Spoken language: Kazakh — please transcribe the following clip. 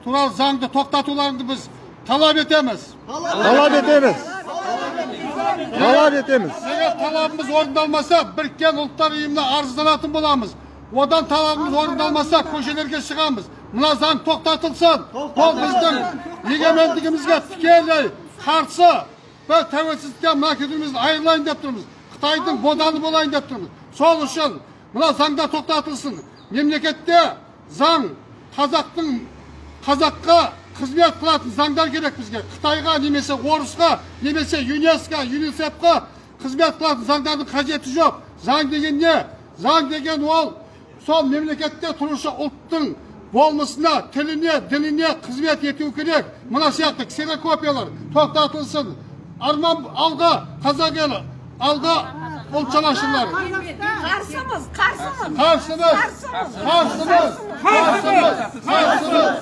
туралы заңды тоқтатуларыңды біз талап етеміз. Талап етеміз. Талап етеміз. Егер талабымыз орындалмаса, Біріккен Ұлттар Ұйымына арызданатын боламыз. Одан талабымыз орындалмаса, көшелерге шығамыз. Мына заң тоқтатылсын. Бұл біздің егемендігімізге тікелей қарсы. Біз тәуелсіздіктен, мына елімізді айырылайын деп тұрмыз. Қытайдың боданы болайын деп тұрмыз. Сол үшін мына заңда тоқтатылсын. Мемлекетте заң қазаққа қызмет қылатын заңдар керек бізге. Қытайға немесе орысқа, немесе ЮНЕСКО, ЮНИСЕФ-қа қызмет қылатын заңдардың қажеті жоқ. Заң деген не? Заң деген ол сол мемлекетте тұрушы ұлттың болмысына, тіліне, дініне қызмет ету керек. Мына сияқты ксерокопиялар тоқтатылсын. Арман, алға, қазақ елі, алға, ұлт жанашырлары! Қарсымыз, қарсымыз. Қарсымыз, қарсымыз, қарсымыз, қарсымыз!